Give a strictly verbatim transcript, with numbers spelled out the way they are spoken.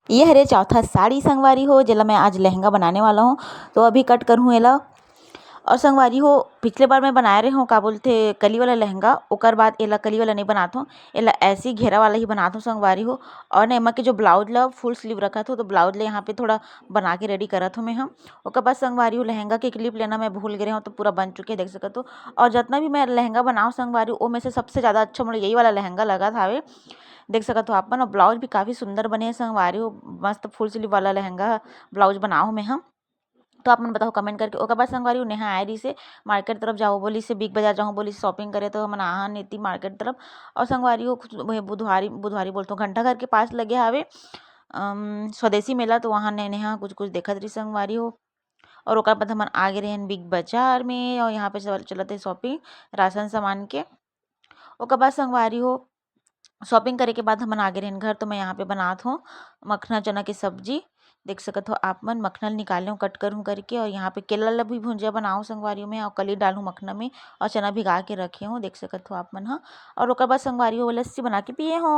ये हरे चौथा साड़ी संगवारी हो, जेला मैं आज लहंगा बनाने वाला हूँ। तो अभी कट करहूँ एला। और संगवारी हो, पिछले बार मैं बनाए रहे हूँ, का बोलथे, कली वाला लहंगा, ओकर बाद एला कली वाला नहीं बनात हूँ, एला ऐसे ही घेरा वाला ही बनात हूँ संगवारी हो। और ना एमा के जो ब्लाउज ला फुल स्लीव रखत हो, तो ब्लाउज ला यहाँ पे थोड़ा बना के रेडी करत हूँ मैं हम। ओकर बाद संगवारी हो, लहंगा के क्लिप लेना मैं भूल गए हूँ, तो पूरा बन चुके हैं, देख सकत हो। और जितना भी मैं लहंगा बनाऊँ संगवारी हो, ओमे से सबसे ज़्यादा अच्छा मोला यही वाला लहंगा लगत हावे, देख सकत हो आप मन। और ब्लाउज भी काफ़ी सुंदर बने हे संगवारी हो, मस्त फुल स्लीव वाला लहंगा ब्लाउज बनाओ मैं हम। तो आप मन बताओ कमेंट करके। ओकर बाद संगवारी हो, नेहा आए रहिसे मार्केट तरफ, जाओ बोलिसे, बिग बाजार जाओ बोलिसे शॉपिंग करे, तो हमन आहा नेती मार्केट तरफ। और संगवारी हो, कुछ वही बुधवारी, बुधवारी बोलत हूँ, घंटा घर के पास लगे हावे अम, स्वदेशी मेला, तो वहाँ ने नेहा कुछ कुछ देखत रही संगवारी हो। और ओकर बाद हमन आगे रहन बिग बाजार में, और यहाँ पे चल-, चलत है शॉपिंग राशन सामान के। ओकर बाद संगवारी हो, शॉपिंग करे के बाद हमन आगे रहन घर, तो मैं यहाँ पे बनात हूँ मखना चना की सब्जी। देख सकत हो आप मन, मखना ल निकाले हूँ, कट करूँ करके, और यहाँ पे केला ला भी भुंजिया बनाऊँ संगवारी हो मैं, और कली डालूँ मखना में, और चना भिगा के रखे हूँ, देख सकत हो आप मन ह। और ओकर बाद संगवारी हो, लस्सी बना के पिए हूँ।